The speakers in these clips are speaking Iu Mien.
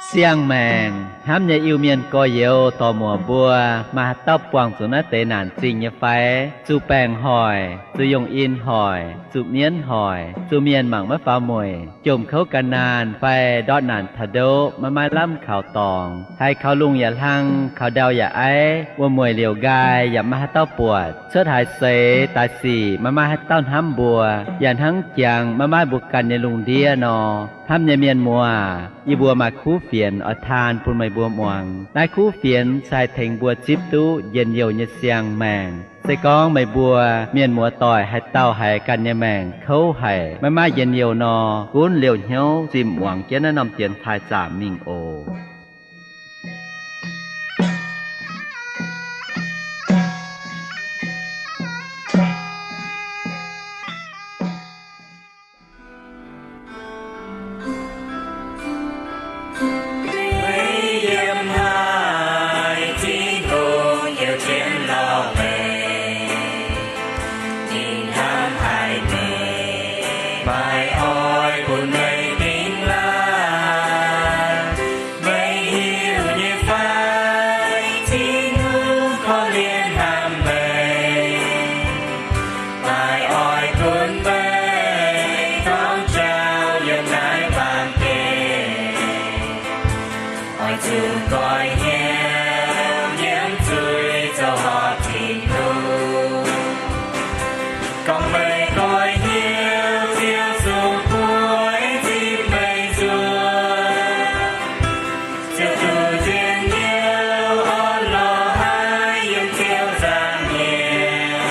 Siang-maengc hnamv nyei Iu-Mienh gorx-youz dorc-muoc mbuo, maaih haaix dauh buangh zuqc naaiv deix naanc zingh nyei fai? Zuqc baengc hoic, zuqc yongh in hoic, zuqc mienv hoic, zuqc mienh mangc maiv faaux mueic, jomc kouv gan naanh fai ndortv naanc taux ndoqv maiv maaih lamh kaux dorngx, haiz kaux lungh yaac hlang, kaux ndau yaac aiv, wuom-mueic liouc nqaai yaac maiv maaih haaix dauh buatc, cuotv haaix seix daaih sic maiv maaih haaix dauh hnamv mbuo, yaac hnangv jangx maiv maaih mbuo ganh nyei lungh ndiev nor. Hnamv nyei mienh muoz, yie mbuo maaih kuv fienx oix taan bun meih mbuo muangx. Naaiv kuv fienx se haih tengx mbuo zipv duqv njien-youh nyei siang-maengc. Se gorngv meih mbuo mienh muoz-doic haaix dauh haiz ganh nyei maengc kouv haic, maiv maaih njien-youh nor, gunv liouh hnyouv zimh muangx jienv naaiv norm dienx taaih zaamc mingh oc. Meih yiem haaix, Tin-Hungh yiem jienv lorz meih. Ninh hnamv haic meih, maiv oix bun meih dingx laangh. Meih hiuv nyei fai, Tin-Hungh korv-lienh hnamv meih, maiv oix bun meih torngv jauv yiem naaiv baamh gen. Oix zuqc goiv hnyouv nyiemv zuiz zoux horpc Tin-Hungh. Gorngv meih goiv hnyouv, Ziouv zungv bueix zipv meih nzuonx. Ziouv duqv njien-youh orn-lorqc haiv yiem Ziouv nzangc nyieqc.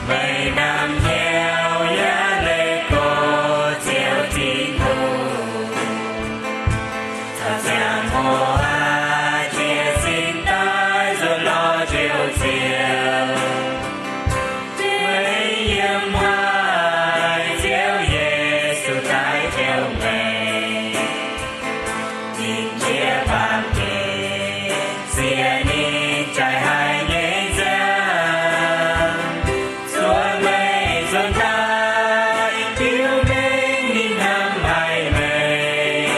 Meih namx hnyouv yaac leih go Ziouv Tin-Hungh, caux ziangh hoc aqv jiez sin daaih nzuonx lorz Njoux Ziouv. Meih yiem haaix, Ziouv Yesu daaih njoux meih. Ninh njiec baamh gen, siec ninh jaiv haic nyei nziaamv, zuov meih nzuonx daaih biux mengh ninh hnamv haic meih.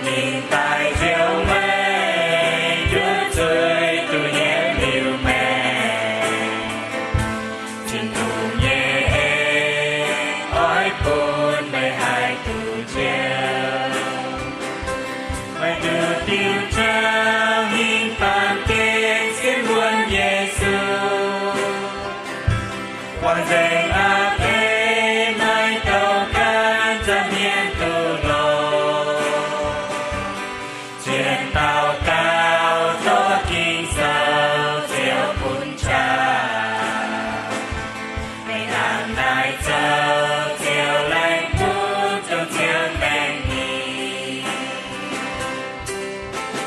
Ninh daaih njoux meih, nduov zuiz duqv yietv liuz maengc. Tin-Hungh nyei en oix bun meih haih duqv njoux. Meih duqv diuh jauv hingh baamh gen sienx wuonx Yesu. Wangc nzengc a'beiv maiv douh gaanv nza'hmien duqv longx. Zien dauh gaux tov Ging-Sou Ziouv bun qaqv. Meih hnangv naaiv zoux, Ziouv laengz bun dongh Ziouv mengh ninh.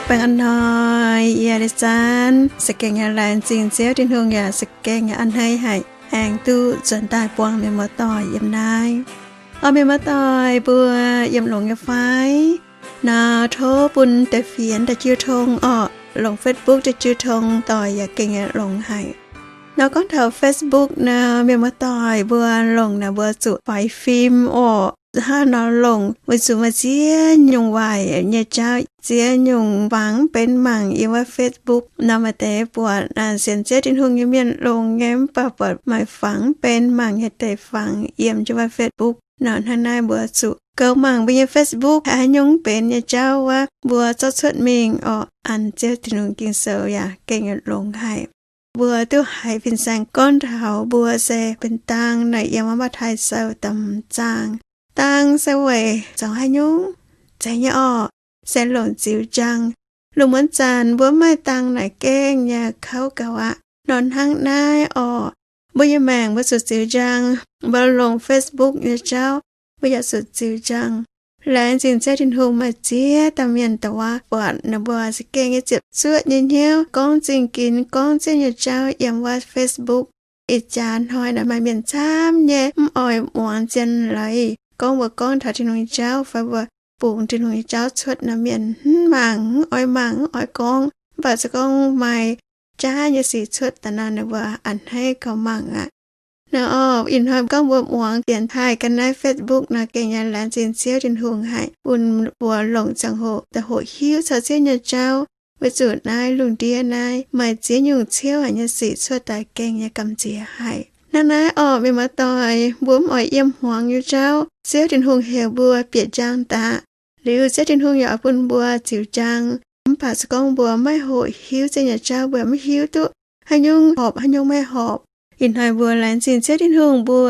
Baengh orn-loi, yie Leiz-Zan za'gengh laengz zingh Ziouv Tin-Hungh yaac za'gengh a'hneiv haic aengx duqv nzuonx daaih buangh mienh muoz-doic yiem naaiv. Orv, mienh muoz-doic mbuo yiem longx nyei fai? Nor tov bun deix fienx daaih jiu tong orqc. Longc Facebook daaih jiu tong doic yaac gengh longx haic. Nor gorngv taux Facebook nor, mienh muoz-doic mbuo longc naaic mbuo zuqc faix fim orqc. Hnangv nor longc weic zuqc maaih ziex nyungc waaic nyei jauv, ziex nyungc fangx benx mangc yiem wuov Facebook nor, maaih deix buatc sienx Ziouv Tin-Hungh nyei mienh longx nyei, mv baac buatc maaih fangx benx mangc nyei deix fangx yiem jienv wuov Facebook nor. Hnangv naaiv mbuo zuqc goux mangc mbuo nyei Facebook haaix nyungc benx nyei jauv wuov, mbuo zorqv cuotv mingh orqc, an Ziouv Tin-Hungh Ging-Sou yaac gengh longx haic. Mbuo duqv haiz fin-saeng gorngv taux mbuo se benx dang naaic yiem wuov Matv^taai Sou domh zaang. Dang se weic zoux haaix nyungc? Zeiz nyei orqc, se longc ziux njang. Lungh muonz zanc mbuo mv maaih dang naaic gengh nyei kouv gaux aqv. Nor hnangv naaiv orqc, mbuo nyei maengc mbuo zuqc ziux njang. Mbuo longc Facebook nyei jauv, mbuo yaac zuqc ziux njang. Laengz zingh Ziouv Tin-Hungh, maaih ziex dauh mienh dongh wuov buatc ninh mbuo za'gengh nyei ziepc zuoqv nyei hnyouv gorngv zingh ginx gorngv Ziouv nyei jauv yiem wuov Facebook. Ih jaax hnoi naaic maaih mienh camv nyei mv oix muangx zien leiz gorngv mbuo gorngv taux Tin-Hungh nyei jauv fai mbuo bungx Tin-Hungh nyei jauv cuotv nor, mienh mv mangc, mv oix mangc, mv oix gorngv. Mv baac se gorngv maaih jaav nyei sic cuotv daaih nor, ninh mbuo a'hneiv gauh mangc aqv. Naaiv orqc, ih hnoi gorngv mbuo muangx dienx taaih ga'naaiv Facebook nor, gengh yaac laengz zingh Ziouv Tin-Hungh haic bun mbuo longc ziangh hoc daaih hoqc hiuv caux Ziouv nyei jauv, weic zuqc naaiv lungh ndiev naaiv maaih ziex nyungc ciouv haic nyei sic cuotv daaih, gengh yaac gamh nziex haic. Hnangv naaiv orqc, mienh muoz-doic, mbuo mv oix yiem hmuangx nyei jauv. Ziouv Tin-Hungh heuc mbuo bieqc njang daaih. Liuz Ziouv Tin-Hungh yaac oix bun mbuo ziux njang. Mv baac se gorngv mbuo maiv hoqc hiuv Ziouv nyei jauv, mbuo maiv hiuv duqv haaix nyungc horpc, haaix nyungc maiv horpc. Ih hnoi mbuo laengz zingh Ziouv Tin-Hungh, mbuo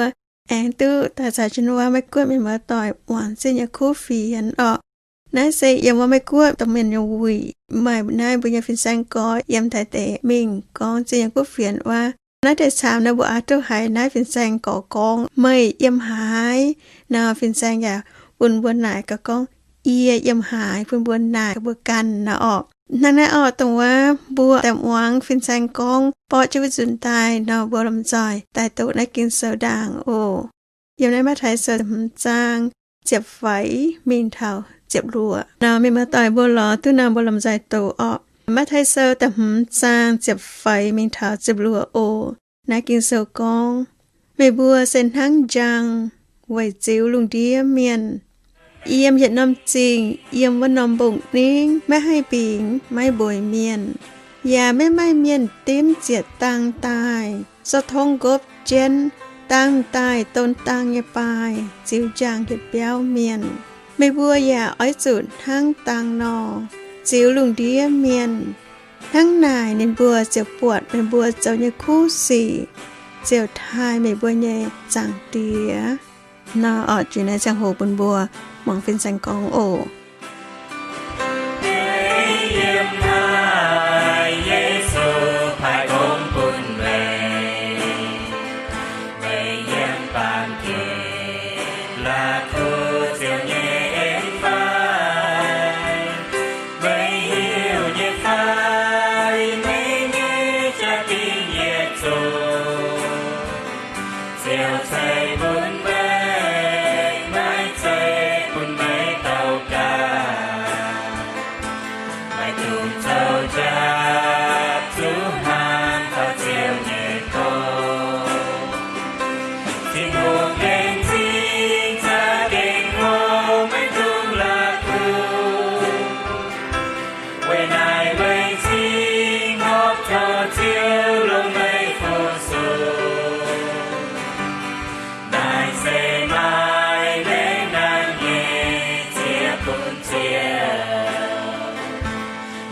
aengx duqv daaih caux jienv wuov Meiv Guoqv mienh muoz-doic muangx Ziouv nyei kuv fienx orqc. Naaiv se yiem wuov Meiv Guoqv domh mienh nyei wuic. Maaih naaiv mbuo nyei fin-saeng gorx yiem Taiv deic mingh gorngv Ziouv nyei kuv fienx wuov. Naaiv deix camv naaiv mbuo oix duqv haiz naaiv fin-saeng gorx gorngv, meih yiem haaix? Nor fin-saeng yaac bun mbuo naaic gaax gorngv, yie yiem haaix, bun mbuo naaic mbuo ganh nor orqc. Hnangv naaiv orqc, dongh wuov mbuo daaih muangx fin-saeng gorngv borqv jienv wuov nzunc daaih nor, mbuo lomh nzoih daaih doqc naaiv Ging-Sou ndaangc oc. Yiem naaiv Matv^tai Sou da'hmz zaang ziepc faix mingh taux ziepc luoqc nor, mienh muoz-doic mbuo lorz duqv nor, mbuo lomh nzoih doqc orqc. Matv^tai Sou da'hmz zaang ziepc faix mingh taux ziepc luoqc oc. Naaiv Ging-Sou gorngv, meih mbuo se hnangv njang weic ziux lungh ndiev mienh. Yiem yietc norm zingh, yiem wuov norm mbong-ningv maiv haih bingx, maiv mbueiz mienh, yaac maiv maaih mienh dimv ziec dang daaih sortv tongv nqopv jienv dang daaih don dang nyei baaih ziux njang hietc biauv mienh. Meih mbuo yaac oix zuqc hnangv dang nor ziux lungh ndiev mienh. Hnangv naaic ninh mbuo ziouc buatc meih mbuo zoux nyei kuv sic, ziouc taaih meih mbuo nyei Zaangc Diex. Nor orqc, jiex naaiv ziangh hoc bun mbuo muangx fin-saeng gorngv oc. Yiem naaiv Yesu paaiv gong bun meih, meih yiem baamh gen la'kuqv ziouc nyei fai? Meih hiuv nyei fai? Meih nyei jaa-dingh yietc zungv ziouc ceix bun meih, maiv zeiz bun meih douc gaax. Maiv dungx zoux jaav zuqc hnamv taux Ziouv nyei gong. Tin-Hungh nyei m'zing za'gengh hlo, maiv dungx la'kuqv. Weic naaiv m'zing horpc tov Ziouv longc meih fu-sux. Naaiv se maaih maengc nangh nyei ziex bun Ziouv.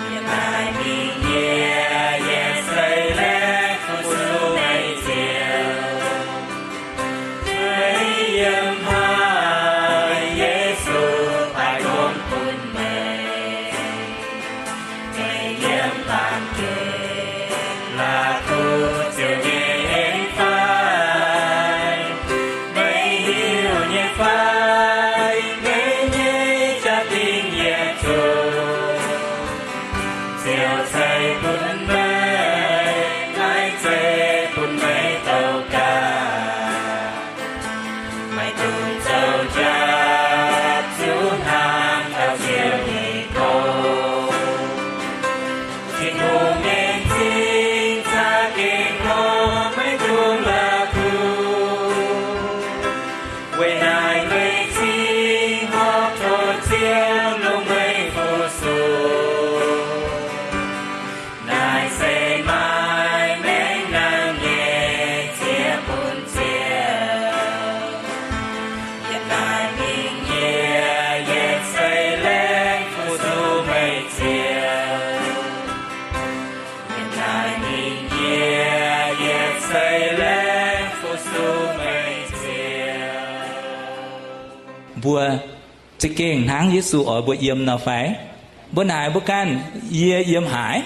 Yiem naaiv mingh yie yietc seix laengz fu-sux meih Ziouv. Meih yiem haaix, Yesu paaiv gong bun meih. Meih yiem baamh gen la'kuqv ziouc nyei fai? Meih hiuv nyei fai? Meih nyei jaa-dingh yietc zungv ziouc ceix bun meih, maiv zeiz bun meih douc gaax. Maiv dungx zoux jaav zuqc hnamv taux Ziouv nyei gong. Tin-Hungh nyei m'zing za'gengh hlo, maiv dungx la'kuqv. Weic naaiv meih m'zing horpc tov Ziouv longc meih fu-sux. Naaiv se maaih maengc nangh nyei ziex bun Ziouv. Yiem naaiv mingh yie yietc seix laengz fu-sux meih Ziouv. Yiem naaiv mingh yie yietc seix laengz fu-sux meih Ziouv. Mbuo za'gengh hnangv Yesu oix mbuo yiem nor fai? Mbuo naaic mbuo ganh, yie yiem haaix?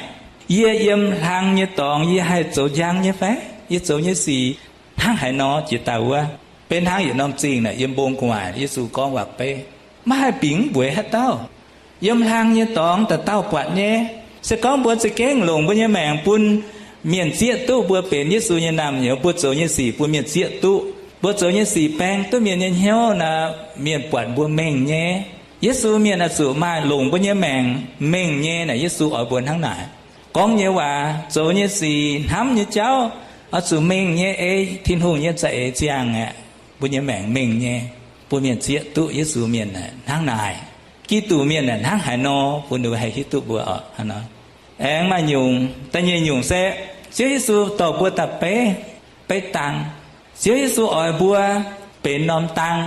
Yie yiem hlang nyei dorngx yie haih zoux njang nyei fai? Yie zoux nyei sic hnangv haaix nor jiex daaih wuov? Benx hnangv yietc norm zingh naaic yiem mbong gu'nguaaic, Yesu gorngv waac-beiv, maiv haih bingx mbueiz haaix dauh. Yiem hlang nyei dorngx dauh dauh buatc nyei. Se gorngv mbuo za'gengh longc mbuo nyei maengc bun mienh zieqv duqv mbuo benx Yesu nyei naamh nyouz, mbuo zoux nyei sic bun mienh zieqv duqv, mbuo zoux nyei sic baeng duqv mienh nyei hnyouv nor, mienh buatc mbuo mengh nyei. Yesu mienh oix zuqc maaih longc mbuo nyei maengc mengh nyei naaic. Yesu oix mbuo hnangv naaic. Gorngv nyei waac, zoux nyei sic, hnamv nyei jauv, Oix zuqc mengh nyei ei Tin-Hungh nyei za'eix ziangh aeqv, mbuo nyei maengc mengh nyei, bun mienh zieqv duqv Yesu mienh hnangv naaic. Giduc mienh hnangv haaix nor bun ninh haih hiuv duqv mbuo oc. Aengx maaih nyungc, da'nyeic nyungc se Ziouv Yesu dorh mbuo daaih beiv, beiv dang. Ziouv Yesu oix mbuo benx norm dang.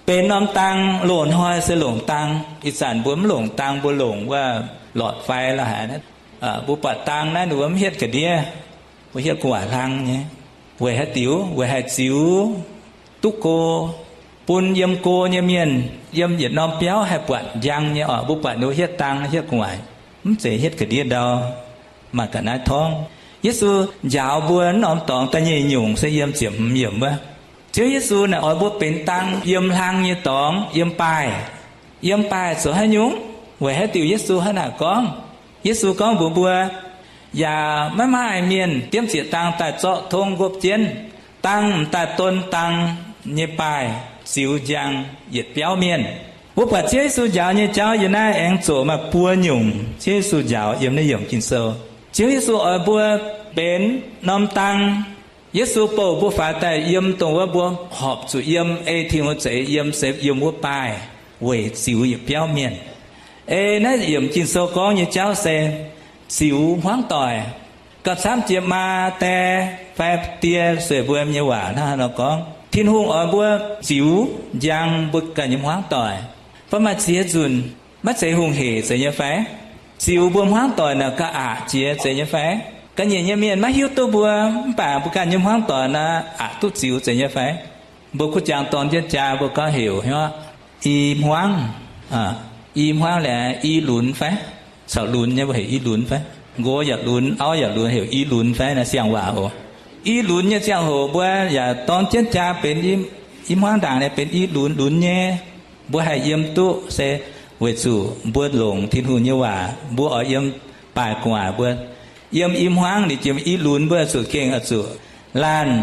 Benx norm dang, loz-hnoi se longc dang. Ih zanc mbuo mv longc dang, mbuo longc wuov lortc fai la'haaix. Mbuo buatc dang naaiv ninh mbuo mv hietv ga'ndiev, mbuo hietv gu'nguaaic hlang nyei. Weic haaix diuc? Weic haih ziux duqv go, bun yiem go nyei mienh, yiem yietc norm biauv haih buatc njang nyei oc. Mbuo buatc ninh mbuo hietv dang, hietv gu'nguaaic, mv zeiz hietv ga'ndiev ndau. Maaih ga'naaiv torngv. Yesu njaaux mbuo norm dorngx da'nyeic nyungc se yiem ziepc hmz yiemc wuov. Ziouv Yesu naaic oix mbuo benx dang yiem hlang nyei dorngx, yiem baaih. Yiem baaih zoux haaix nyungc? Weic haaix diuc Yesu hnangv naaic gorngv? Yesu gorngv mbuox mbuo, yaac maiv maaih mienh diemv zieqc dang daaih zorqv tongv nqopv jienv. Dang m'daaih don dang nyei baaih ziux njang yietc biauv mienh. Mbuo buatc Ziouv Yesu njaaux nyei jauv yiem naaiv aengx zoqc maaih buo nyungc Ziouv Yesu njaaux yiem naaiv yiemc Ging-Sou. Ziouv Yesu oix mbuo benx norm dang. Yesu bouh mbuo faaux daaih yiem dongh wuov mbuo horpc zuqc yiem, ei Tin-Hungh za'eix yiem, se yiem wuov baaih weic ziux yietc biauv mienh. Ei naaiv yiemc Ging-Sou gorngv nyei jauv se ziux hmuangv doic. Gauh camv jiex maa, die, fai die sueih mbuo nyei waac hnangv haaix nor gorngv, Tin-Hungh oix mbuo ziux njang mbuo ganh nyei hmuangv doic. Fai maaih ziex nzunc maiv zeiz hungh heic zeiz nyei fai? Ziux mbuo hmuangv doic naaic gauh aqc jiex zeiz nyei fai? Ga'nyiec nyei mienh maiv hiuv duqv mbuo, mv baac mbuo ganh nyei hmuangv doic naaic aqc duqv ziux zeiz nyei fai? Mbuo kuv jangx dorng jienv jaa mbuo gorngv heuc hnyouv i hmuangv, i hmuangv liuz i lunx fai? Caux lunx nyei mbuo heuc i lunx fai? Nqox yaac lunx, auv yaac lunx, heuc i lunx fai? Naaiv siang-waac oc. I lunx nyei ziangh hoc mbuo yaac dorng jienv jaa benx i hmuangv ndaangc nyei benx i lunx, lunx nyei. Mbuo haih yiem duqv se weic zuqc mbuo longc Tin-Hungh nyei waac, mbuo oix yiem baaih gu'nguaaic, mbuo yiem i hmuangv liuz jiem i lunx, mbuo zuqc gengh oix zuqc laanh,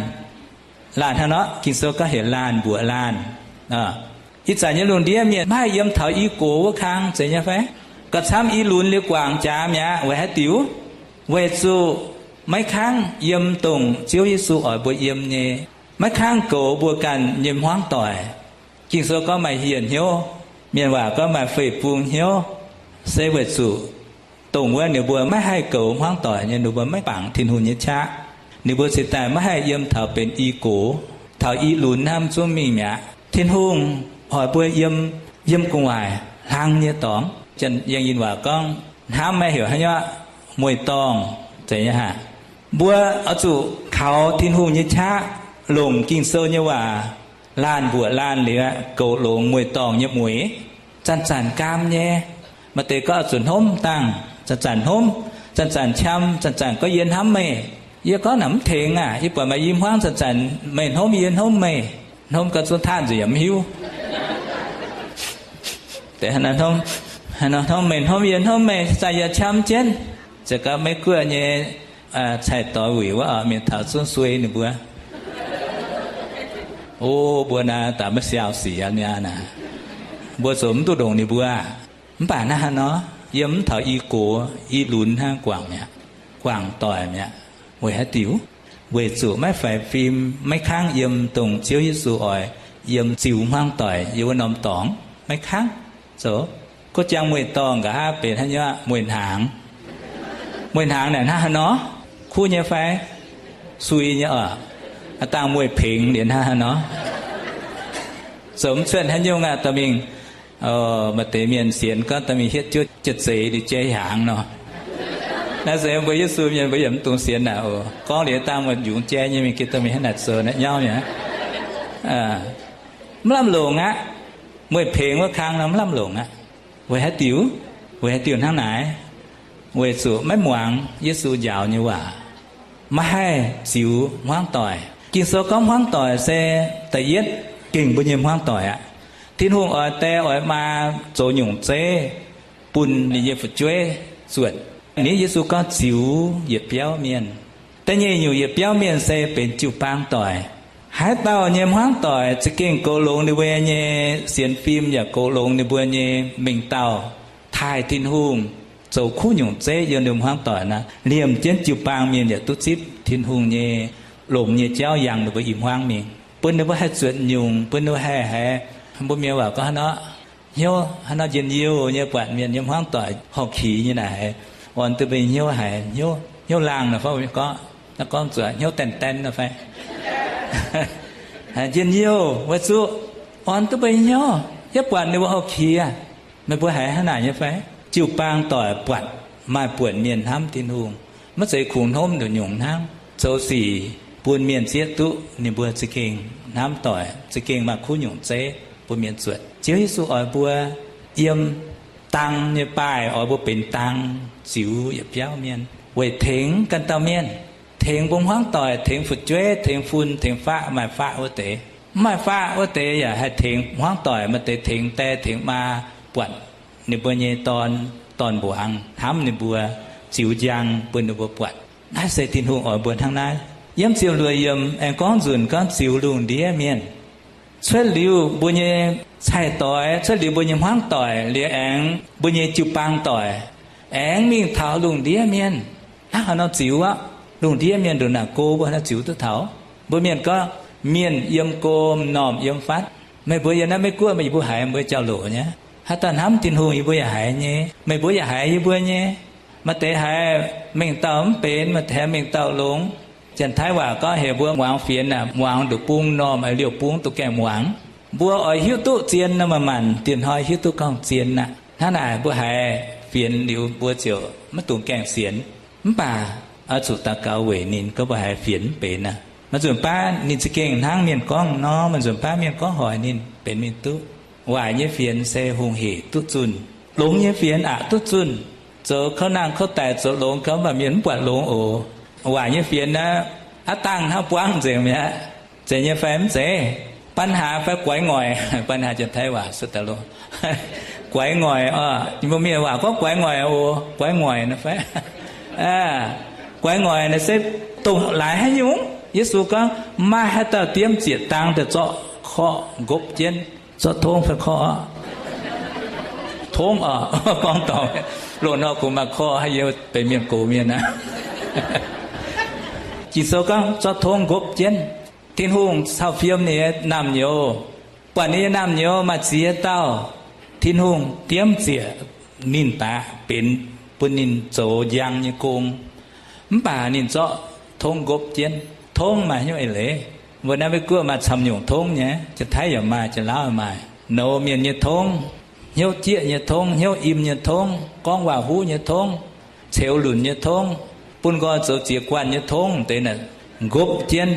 laanh hnangv nor, Ging-Sou gorngv heuc laanh mbuoqc laanh. Ih zanc nyei lungh ndiev mienh maiv haih yiem taux i gox wuov kang zeiz nyei fai? Gauh camv i lunx liuz guangc jaax mi'aqv. Weic haaix diuc? Weic zuqc maiv kangv yiem dongh Ziouv Yesu oix mbuo yiem nyei. Maiv kangv goux mbuo ganh nyei hmuangv doic. Ging-Sou gorngv maaih hieh hnyouv, mienh waac gorngv maaih fei-bung hnyouv, se weic zuqc dongh wuov ninh mbuo maiv haih goux hmuangv doic nyei, ninh mbuo maiv bangc Tin-Hungh nyei qaqv. Ninh mbuo cingx daaih maiv haih yiem taux benx i gox, taux i lunx hnangv zungv mingh mi'aqv. Tin-Hungh oix mbuo yiem, yiem gu'nguaaic hlang nyei dorngx. Janx-Yangh Yinh waac gorngv hnamv maiv heuc haaix nyungc, mueiz-dorngh zeiz nyei haic. Mbuo oix zuqc kaux Tin-Hungh nyei qaqv, longc Ging-Sou nyei waac laanh mbuoqc laanh liuz, goux longx mueiz-dorngh nyei mueiz. Zanc-zanc gaam nyei. Maaih deix gorngv oix zuqc hnomv dangh, zanc-zanc hnomv, zanc-zanc qam, zanc-zanc gorngv yie hnamv meih. Yie gorngv naaic mv tengx aac. Yie buatc maaih i hmuangv zanc-zanc meih hnomv yie, hnomv meih. Hnomv gau zungv tanh nzunc yaac mv hiuv. Deix haaix nor hnomv meih hnomv yie, hnomv meih, zanc-zanc yaac qam jienv. Za'gengh Meiv Guoqv nyei cai-doix wuic wuov, mienh taux zungv suei ninh mbuo. O, mbuo naaic daaih maiv siau sic aqv, mbuo zoux mv duqv ndongc ninh mbuo. Mv baac naaiv haaix nor, yiem mv taux i gox i lunx hnangv guangc mi'aqv, guangc doic mi'aqv. Weic haaix diuc? Weic zuqc maiv faix fim, maiv kangv yiem dongh Ziouv Yesu oix yiem ziux hmuangv doic yiem wuov norm dorngx, maiv kangv. Zoux, kuv jangx mueiz-dorngh nqa'haav benx haaix nyungc? Mueiz-hnaangx. Mueiz-hnaangx naaic hnangv haaix nor? Kuv nyei fai? Sui nyei oc. A'dangh mueiz-pengx liuz hnangv haaix nor? Zoux mv cuotv haaix nyungc aqv, dorh mingh. Maaih deix mienh sienx gorngv dorh mingh hietv jiouv jiex zeix liuz jai hiaangx nor. Naaiv se mbuo Yesu mienh mbuo yaac mv dungx sienx naaic oc. Gorngv liuz dangh maaih njungx jai nyei mingh geh dorh mingh hnangv naaic zoux naaiv nyauv mi'aqv. Mv lamh longc aqv. Mueiz-pengx wuov kang nor mv lamh longc aqv. Weic haaix diuc? Weic haaix diuc hnangv naaic? Weic zuqc maiv muangx Yesu njaaux nyei waac, maiv haih ziux hmuangv doic. Ging-Sou gorngv hmuangv doic se da'yietv gengh mbuo nyei hmuangv doic aqv. Tin-Hungh oix die oix maa zoux nyungc zeiv bun ninh nyei fu'jueiv zuotc. Ninh Yesu gorngv ziux yietc biauv mienh. Da'nyeic nyungc yietc biauv mienh se benx jiu-baang doic. Haaix dauh nyei hmuangv doic za'gengh goux longx ninh mbuo nyei sienx fim yaac goux longx ninh mbuo nyei mengh dauh taaih Tin-Hungh, zoux kuv nyungc zeiv yiem ninh hmuangv doic nor, liemh jienv jiu-baang mienh yaac duqv zipv Tin-Hungh nyei longx nyei jauv yangh ninh mbuo i hmuangv mingh, bun ninh mbuo haih zuotc nyungc, bun ninh mbuo haih haiz, mbuo mienh waac gorngv haaix nor, hnyouv haaix nor njien-youh nyei, buatc mienh nyei hmuangv doic horh-kix nyei naaic, orn duqv mbuo nyei hnyouv haiz hnyouv laangh nor fai gorngv, naaiv gorngv zuqc hnyouv daen-daen nor fai, njien-youh weic zuqc orn duqv mbuo nyei hnyouv, yaac buatc ninh mbuo horh-kix aqv. Meih mbuo haiz hnangv naaic nyei fai? Jiu-baang doic buatc maaih buonc mienh hnamv Tin-Hungh, maiv zeiz kungx hnomv nduqc nyungc hnangv. Zoux sic bun mienh zieqv duqv ninh mbuo za'gengh hnamv doic, za'gengh maaih kuv nyungc zeiv bun mienh zuotc. Ziouv Yesu oix mbuo yiem dang nyei baaih oix mbuo benx dang, ziux yietc biauv mienh weic tengx ganh dauh mienh, tengx mbuo hmuangv doic, tengx fu'jueiv, tengx fun, tengx faqv, maaih faqv wuov deix. Mv maaih faqv wuov deix yaac haih tengx hmuangv doic, maaih deix tengx die tengx maa, buatc ninh mbuo nyei dorn, dorn-mbuangz hnamv ninh mbuo, ziux njang bun ninh mbuo buatc. Naaiv se Tin-Hungh oix mbuo hnangv naaiv. Yiem ziepc luoqc yiemc aengx gorngv nzunc gorngv ziux lungh ndiev mienh. Cuotv liuz mbuo nyei cai-doix, cuotv liuz mbuo nyei hmuangv doic liuz aengx mbuo nyei jiu-baang doic, aengx mingh taux lungh ndiev mienh. Hnangv haaix nor ziux aqv? Lungh ndiev mienh ndongc naaic go mbuo haaix nor ziux duqv taux? Mbuo mienh gorngv, mienh yiem go, m'normh yiem fatv. Meih mbuo yiem naaiv Meiv Guoqv, meih mbuo haiz mbuo jauv-louc nyei. Haaix dauh hnamv Tin-Hungh yie mbuo yaac haiz nyei. Meih mbuo yaac haiz yie mbuo nyei. Maaih deix haiz mengh dauh mv benx, maaih deix mengh dauh longx. Janx-Taiv waac gorngv heuc mbuo muangx fienx aeqv, muangx nduqc bung normh aeqv, liouh bung duqv gaengh muangx. Mbuo oix hiuv duqv zien nor, maaih maanc diex hnoi hiuv duqv gorngv zien aqv. Hnangv naaic mbuo haiz fienx liuz mbuo ziouc maiv dungx gaengh sienx. Mv baac oix zuqc daux gaux weic ninh, gorngv mbuo haiz fienx mv benx aqv. Maaih nzunc baav ninh za'gengh hnangv mienh gorngv nor, maaih nzunc baav mienh gorngv hoic ninh benx mingh duqv. Waaic nyei fienx se hungh hec duqv zunh, longx nyei fienx aqc duqv zunh. Zoux kouv nangh kouv daic zoux longx gau, mv baac mienh mv buatc longx oc. Waaic nyei fienx naaiv, aav dangh hnangv buangv nzengc mi'aqv. Zeiz nyei fai mv zeiz? ปัญหา fai ก๋วยหงอย? ปัญหา Janx-Taiv waac se daaih lo. ก๋วยหงอย oc. Mbuo mienh waac gorngv ก๋วยหงอย oc, ก๋วยหงอย nor fai? ก๋วยหงอย naaiv se dongh laaix haaix nyungc? Yesu gorngv, maaih haaix dauh diemv ziec dang daaih zorqv korqv nqopv jienv, zorqv tongv fai korqv? Tongv oc. Gorngv dorngc, loz-hnoi kungx maaih korqv, haaix yie benx mienh gox mienh aqv. Ging-Sou gorngv zorqv tongv nqopv jienv. Tin-Hungh cau fiem ninh nyei naamh nyouz. Buatc ninh nyei naamh nyouz maaih ziex dauh, Tin-Hungh diemv ziec ninh daaih benx bun ninh zoux njang nyei gong. Mv baac ninh zorqv tongv nqopv jienv. Tongv maaih hnyouv eix leiz. Mbuo naaiv Meiv Guoqv maaih camv nyungc tongv nyei, Janx-Taiv yaac maaih, Janx-Lauv yaac maaih. Nouz mienh nyei tongv, hnyouv jieqv nyei tongv, hnyouv im nyei tongv, gorngv waac-huv nyei tongv, ceux lunc nyei tongv, bun nqoi zoux ziex guanh nyei tongv deix naaic nqopv jienv.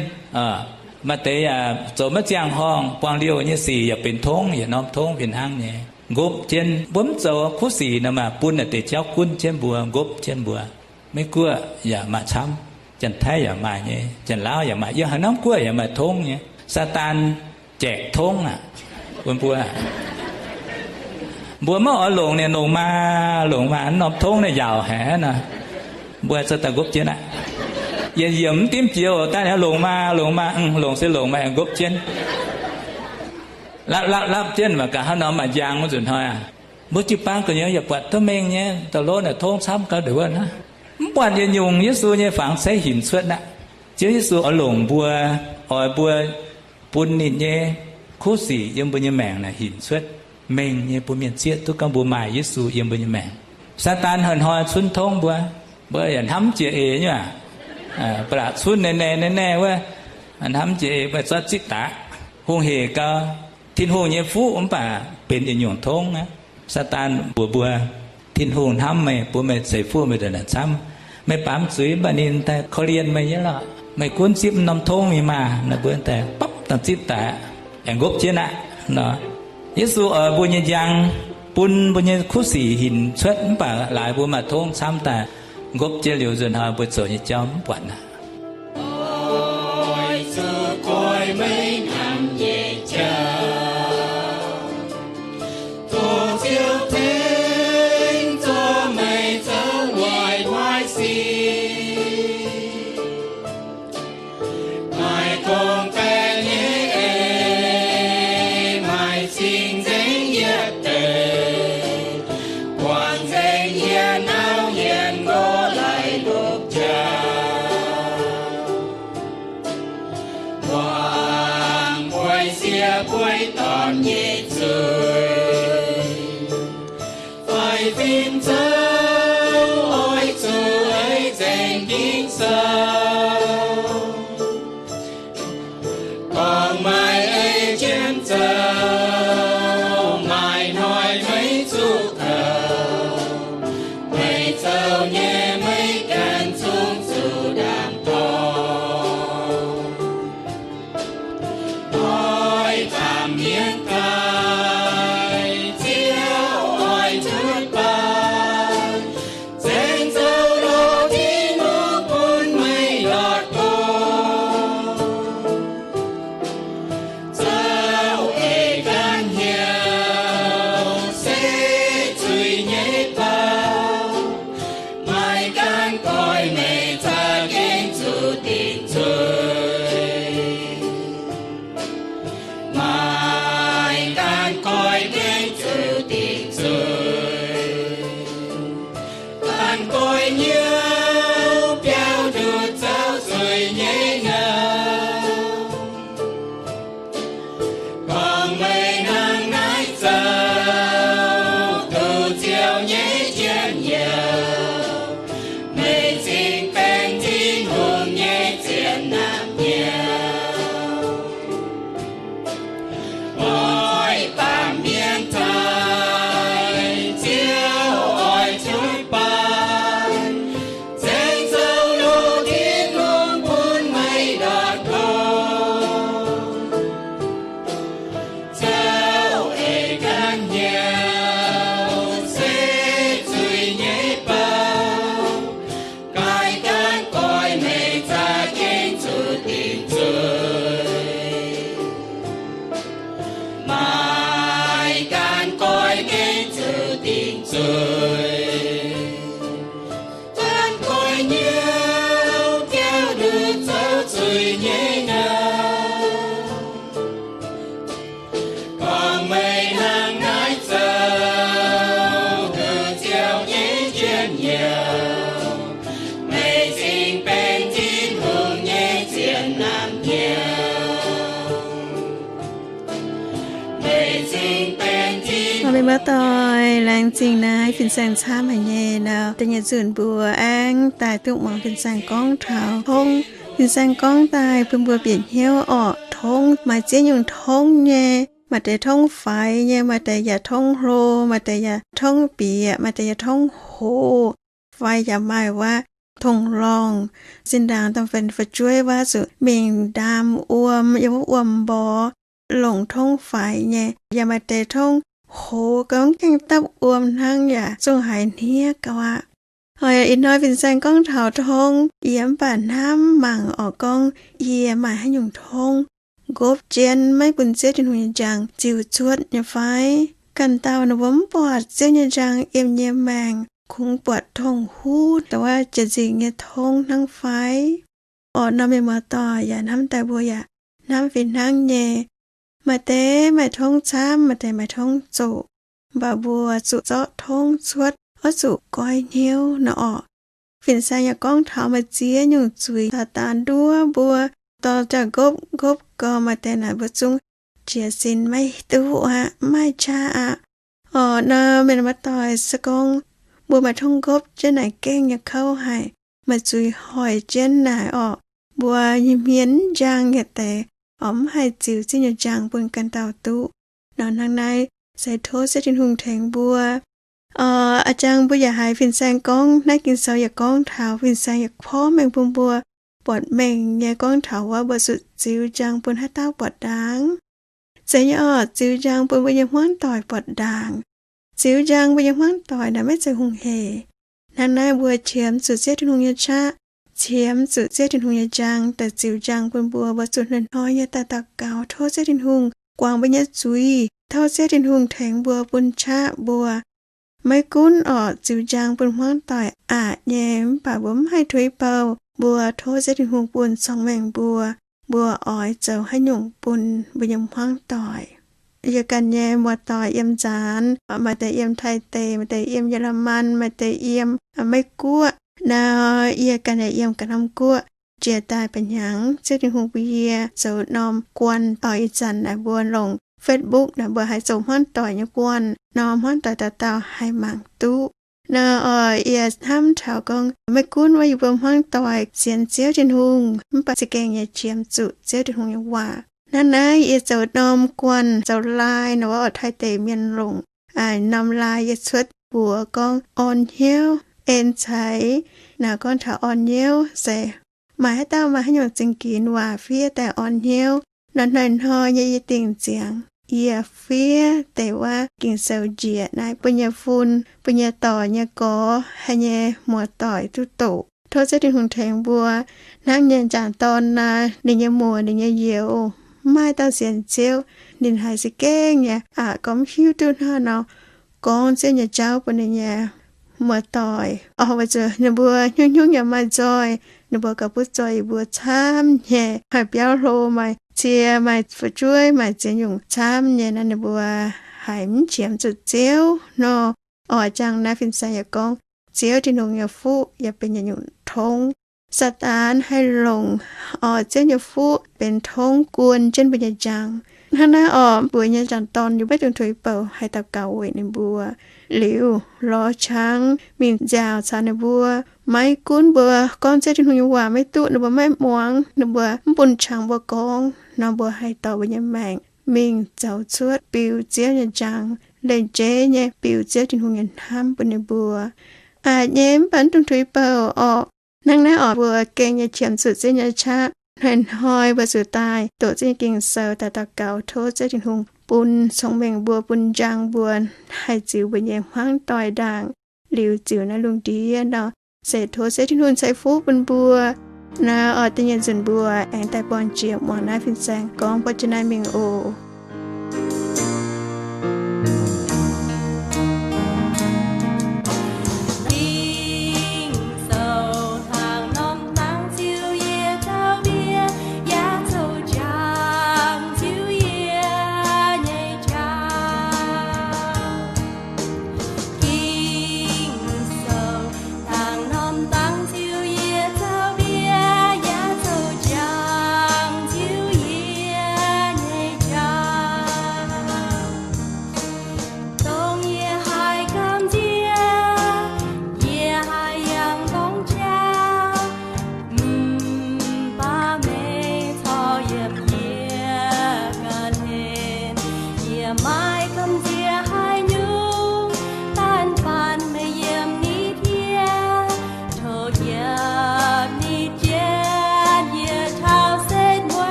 Maaih deix yaac zoux maiv ziangh horngh, buangh liouh nyei sic yaac benx tongv, yietc norm tongv fih hnangv nyei. Nqopv jienv mbuo mv zoux kuv sic nor maah, bun naaic deix jauv gunv jienv mbuo, nqopv jienv mbuo. Meiv Guoqv yaac maaih camv, Janx-Taiv yaac maaih nyei, Janx-Lauv yaac maaih, yiem haaix norm guoqv yaac maaih tongv nyei. Saadaan jaeqc tongv aqv bun mbuo. Mbuo maiv oix longc ninh, longc maah, longc maah, norm tongv naaiv yaauc haic nor. Mbuo za'gengh nqopv jienv aqv. Yietc yiemc mv dimv jiex oc, daaih longc maah, longc maah, longc se longc maah, nqopv jienv. Lapv lapv lapv jienv mangc gaax hnangv nor maaih njang wuov nzunc hnoi aqv. Mbuo jiu-baang gu'nyuoz yaac buatc duqv mengh nyei, da'lov naaic tongv camv gauh nduqc wuov hnangv. Mv buatc yietc nyungc Yesu nyei fangx ceiv hinc cuotv aqv. Ziouv Yesu oix longc mbuo, oix mbuo bun ninh nyei kuv sic yiem mbuo nyei maengc naaic hinc cuotv mengh nyei bun mienh zieqv duqv gorngv mbuo maaih Yesu yiem mbuo nyei maengc. Saadaan hnoi-hnoi cunv tongv mbuo, mbuo yaac hnamv jiex eix nyei aqv. Ba'laqc cunv naaiv naaiv naaiv naaiv wuov, hnamv jiex eix mbuo zorqv zipv daaih. Hungh hec gau, Tin-Hungh nyei fuqv mv baac benx yietc nyungc tongv aqv. Saadaan mbuox mbuo, Tin-Hungh hnamv meih, bun meih ceix fuqv meih ndongc naaic camv. Meih baamz zuiz mv baac ninh daaih korv-lienh meih nyei lorqc. Meih gunv zipv norm tongv mingh maah, naaiv mbuo daaih bapv dangh zipv daaih, aengx nqopv jienv aqv nor. Yesu oix mbuo nyei njang bun mbuo nyei kuv sic hinc cuotv mv baac laaix mbuo maaih tongv camv daaih, nqopv jienv liuz nzunc hnoi mbuo zoux nyei jauv mv buatc aqv. Oix zuqc goiv meih hnamv nyei jauv, dongh Ziouv tengx zoux meih zoux waaic hnoi sic. Maaih gorngv-baengx nyei eix, maaih cing-nzengc yietc deix, buangh nzengc yie nauc yie nqox laaix lopc jaax. bueix dorn nyei zuiz. Fai fim zoux oix zuqc ei nzengc Ging-Sou. Gorngv maaih ei jienv zoux, maaih hnoi maiv zuqc kouv. Meih zoux nyei maiv ganh zungv zuqc ndaam-dorng. Oix baamh mienh daaih, Ziouv oix cuotv baan, ceng zoux loz-tin mungv bun meih ndortv go. Zoux eix ganh hnyouv se zuiz nyei bou. Maaih ganh goix meih za'gengh zuqc dingc zuiz. Maaih ganh goix gengh zuqc dingc zuiz. Ganh goix hnyouv biaux nduqc zoux zuiz nyei ngau. Gorngv meih hnangv naaiv zoux, duqv Ziouv nyei njien-youh, meih cingx benx Tin-Hungh nyei zien naamh nyouz. Oix baamh mienh daaih, Ziouv oix cuotv baan, ceng zoux loz-tin mungv bun meih ndortv go. Zoux eix ganh hnyouv se zuiz nyei bou. Maaih ganh goix meih za'gengh zuqc dingc zuiz. Maaih ganh goix gengh zuqc dingc zuiz. Ganh goix hnyouv biaux nduqc zoux zuiz nyei ngau. Gorngv meih hnangv naaiv zoux, duqv Ziouv nyei njien-youh, meih cingx benx Tin-Hungh nyei zien naamh nyouz. Meih cingx benx Tin-Hungh. Mienh muoz-doic, laengz zingh naaiv fin-saeng camv haic nyei nor, da'nyeic nzunc mbuo aengx daaih duqv muangx fin-saeng gorngv taux tongv. Fin-saeng gorngv daaih bun mbuo bieqc hnyouv orqc, tongv maaih ziex nyungc tongv nyei. Maaih deix tongv faix nyei, maaih deix yaac tongv hlo, maaih deix yaac tongv bieqc, maaih deix yaac tongv hoqc. Fai yaac maaih waac tongv lorngh. Zinh ndaangc domh fu'jueiv wuov zuqc mingh ndaam wuom, yiem wuov wuom-mborqv longc tongv faix nyei. Yaac maaih deix tongv hoqc gauh mv gaengh dapv wuom hnangv, yaac zungv haiz hniev gauh aqv. Ih hnoi fin-saeng gorngv taux tongv, yie mv baac hnamv mangc orqc, gorngv yie maaih haaix nyungc tongv nqopv jienv maiv bun Ziouv Tin-Hungh nyei njang ziux cuotv nyei fai? Ganh dauh ninh mbuo mv buatc Ziouv nyei njang yiem yie maengc, kungx buatc tongv huv dongh wuov jiex nzingc nyei tongv hnangv fai? Orqc, norm mienh muoz-doic yaac hnamv daaih mbuo yaac hnamv fih hnangv nyei. Maaih deix maaih tongv camv, maaih deix maaih tongv zoqc. Mv baac mbuo zuqc zorqv tongv cuotv, oix zuqc goiv hnyouv nor orqc. Fin-saeng yaac gorngv taux maaih ziex nyungc zuiz Saadaan nduov mbuo, dorh jauv-nqopv nqopv gau, maaih deix naaic mbuo zungv jiez sin maiv duqv aqv, mv maaih qaqv aqv. Orqc, norm mienh muoz-doic, se gorngv mbuo maaih tongv nqopv jienv naaic gengh nyei kouv haic, maaih zuiz hoic jienv naaic orqc, mbuo nyei hmien mv njang yietc deix, orqc, mv haih ziux Ziouv nyei njang bun ganh dauh duqv. Nor hnangv naaiv se tov Ziouv Tin-Hungh tengx mbuo. Orqc, a'jang mbuo yaac haiz fin-saeng gorngv, naaiv Ging-Sou yaac gorngv taux, fin-saeng yaac porv mengh bun mbuo buatc mengh nyei gorngv taux wuov mbuo zuqc ziux njang bun haaix dauh buatc ndaangc. Zeiz nyei orqc, ziux njang bun mbuo nyei hmuangv doic buatc ndaangc. Ziux njang mbuo nyei hmuangv doic naaic maiv zeiz hungh heic. Hnangv naaiv mbuo qiemx zuqc Ziouv Tin-Hungh nyei qaqv, qiemx zuqc Ziouv Tin-Hungh nyei njang daaih ziux njang bun mbuo. Mbuo zuqc hnoi-hnoi nyei daaih daux gaux tov Ziouv Tin-Hungh guangc mbuo nyei zuiz, tov Ziouv Tin-Hungh tengx mbuo bun qaqv mbuo. Maiv gunv orqc ziux njang bun hmuangv doic aqc nyei, mv baac mbuo mv haih tuix bouh, mbuo tov Ziouv Tin-Hungh bun cong-mengh mbuo, mbuo oix zoux haaix nyungc bun mbuo nyei hmuangv doic. Yie ganh nyei muoz-doic yiem nzaanx, maaih deix yiem Taiv deic, maaih deix yiem Ye^le^man, maaih deix yiem Meiv Guoqv. Nor yie ganh yaac yiem ga'hnamv guoqv. jiex daaih ba'hnyangx Ziouv Tin-Hungh bun yie zoux norm guanh. Oix ih zanc naaic mbuo longc Facebook naaic mbuo haih zoux hmuangv doic nyei guanh nor, hmuangv doic dauh dauh haih mangc duqv. Naaiv oix yie hnamv taux gorngv maiv gunv wuov yie mbuo hmuangv doic sienx Ziouv Tin-Hungh mv baac za'gengh yaac qiemx zuqc Ziouv Tin-Hungh nyei waac. Hnangv naaiv yie zoux norm guanh zoux lai nor, wuov oix taaih deix mienh longc norm lai yie cuotv buoz gorngv orn hnyouv en ceix. Naaiv gorngv taux orn hnyouv se maaih haaix dauh maaih haaix nyungc zingx ginx waac fiev daaih orn hnyouv nor, hnoi-hnoi nyei yie dingc ziangx yie fiev deix wuov Ging-Sou njiec naaiv bun nyei fun, bun nyei dorc nyei gorx, haiz nyei muoz-doic duqv doqc. Tov Ziouv Tin-Hungh tengx mbuo. Hnangv nyei m'jangc dorn naaic, ninh nyei muoc, ninh nyei youz, mv maaih dauh sienx Ziouv, ninh haiz za'gengh nyei aqc gorngv mv hiuv duqv hnangv haaix nor gorngv Ziouv nyei jauv bun ninh nyei muoz-doic. Oix weic zuqc ninh mbuo hnyouv hnyouv yaac maaih nzoih, ninh mbuo gauh butv zoih yie mbuo camv nyei. Haiz biauv hlo, maaih cie, maaih fu'jueiv, maaih ziex nyungc camv nyei naaic, ninh mbuo haiz mv qiemx zuqc Ziouv nor. Oix jangx naaiv fin-saeng yaac gorngv Ziouv Tin-Hungh nyei fuqv yaac benx yietc nyungc tongv. Saadaan haih longc oix Ziouv nyei fuqv benx tongv guon jienv mbuo nyei njang. Hnangv naaiv oc, mbuo nyei m'jangc dorn yie maiv dungx tuix bouc, haih daux gaux weic ninh mbuo liuz lorz qangx mingh nziaauc caux ninh mbuo. Maiv gunv mbuo gorngv Ziouv Tin-Hungh nyei waac maiv duqv, ninh mbuo maiv muangx, ninh mbuo mv bun qangx mbuo gorngv nor, mbuo haih dorh mbuo nyei maengc mingh zoux cuotv biux Ziouv nyei njang, leih jeiv nyei biux Ziouv Tin-Hungh nyei hnamv bun ninh mbuo. Aqc nyei mv baac mv dungx tuix bouc orqc. Hnangv naaiv oc, mbuo gengh nyei qiemx zuqc Ziouv nyei qaqv. Hnoi-hnoi mbuo zuqc daaih doqc Ziouv nyei Ging-Sou daaih daux gaux tov Ziouv Tin-Hungh bun cong-mengh mbuo, bun njang mbuo, haih ziux mbuo nyei hmuangv doic ndaangc liuz ziux naaiv lungh ndiev nor. Se tov Ziouv Tin-Hungh ceix fuqv bun mbuo. Naaiv oix da'nyeic nzunc mbuo aengx daaih buangh jiex muangx naaiv fin-saeng gorngv buatc jienv naaiv mingh oc.